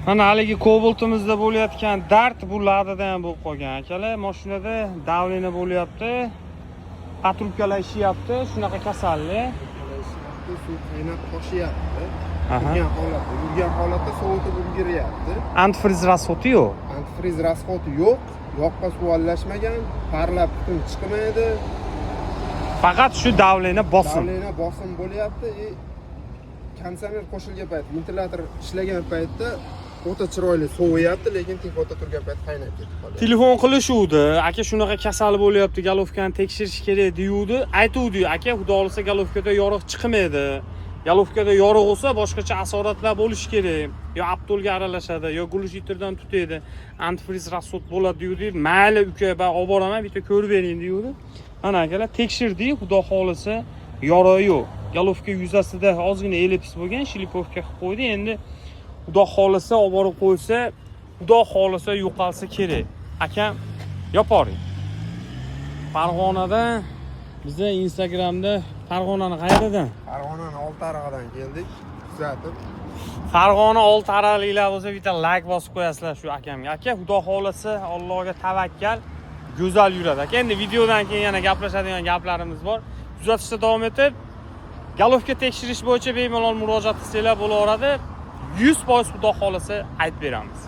Mana haligi Cobaltimizda bo'layotgan dard bu Ladada ham bo'lib qolgan, akalar. Mashinada давление bo'lyapti. Патрубка lar ishlayapti, shunaqa kasallik. Suv qaynab toshyapti. Aha. Yurgan holatda, yurgan holatda sovutib ulguryapti. Антифриз расход i yo'q. Антифриз расход i yo'q, yoqqa suv aralashmagan, parlab tutun chiqmaydi. Faqat shu давление, bosim. Давление, bosim bo'lyapti и konditsioner qo'shilgan payt, ventilyator ishlagan paytda o'ta chiroyli soviyapti, lekin tepada turgan payt qaynab ketib qolyapti. Telefon qilishuvdi, aka, shunaqa kasal bo'lyapti, головка ni tekshirish kerak deyuvdi. Aytuvdi, aka, xudo xohlasa, головка da yoriq chiqmaydi. Головка da yoriq bo'lsa, boshqacha asoratlar bo'lishi kerak, yo abdulga aralashadi, yo глушитель dan tutaydi, антифриз расход bo'ladi deyuvdi. Mayli, uka, man olib boraman, bitta ko'rib bering deyuvdi. Mana, akalar, tekshirdik, xudo xohlasa, yorig'i yo'q. Головка yuzasida ozgina эллипс bo'lgan, шлифовка qilib qo'ydi. Endi xudo xohlasa, olib borib qo'ysa, xudo xohlasa, yo'qolsa kerak. Akam, yoporing. Farg'onada biza Instagramda. Farg'onani qayeridan? Farg'onani Oltiarig'idan keldik kuzatib. Farg'ona, oltiariqliklar bo'lsa, bitta layk bosib qo'yasizlar shu akamga. Aka, xudo xohlasa, Allohga tavakkal, go'zal yuradi, aka. Endi videodan keyin yana gaplashadigan gaplarimiz bor. Kuzatishda davom etib, головка tekshirish bo'yicha bemalol murojaat qilsanglar bo'laveradi. 100%, xudo xohlasa, aytib beramiz.